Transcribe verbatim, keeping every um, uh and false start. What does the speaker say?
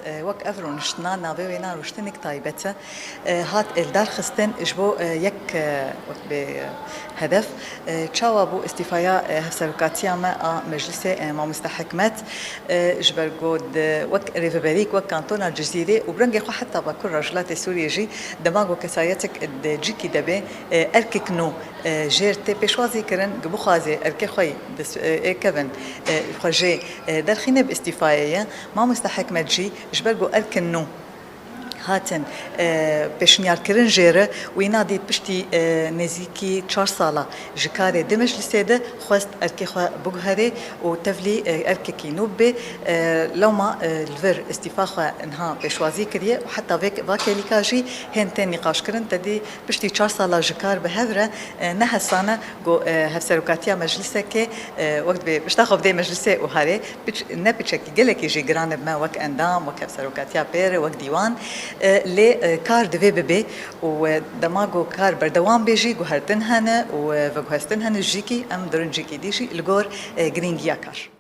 Wek ev rûniştina navê wêna rûştinek taybet e, hat eldarxistin ji bo yek wek bê hedef. Çawa bû îstîfaya hevserokatiya me a meclisê, mamoste Hikmet, ji ber ku di wek rêveberîk, wek kantona Cizîrê û bi rengê xwe heta Bakur Rojhilatê Sûriyê jî dema ku kesayetek di cîkî de bê, erkek nû jêr tê pêşwazî kirin ku bixwaze erkê xwe yî dest ê kevin xwe jê derxîne bi îstîfayê ye. Mamoste Hikmet jî ji ber ku erkin nû hatin pêşniyarkirin jê re, wîna dît piştî nêzîkî çar sala ji karê di meclisê de xwest erkê xwe biguherê û tevlî erkekî nû bibe. Lewma li vir îstîfa xwe niha pêşwazî kiriye û heta vê va kêlîka jî hên tên nîqaşkirin. Te dî piştî çar sala ji kar bi hev re, e, ne hesane ku, e, hevserokatiya meclisekê, e, wek dibê pişta xwe bidê meclisê û herê, piç-, ne piçekî gelekî jî giran e bi me wek endam, wek hevserokatiya pê re, wek dîwan, e, lê, e, kar divê bibê û, e, dema ku kar berdewam bê jî guhertin hene û, e, veguhestin hene jîkî em durin cîkî dî jî li gor, e, girîngiya kar.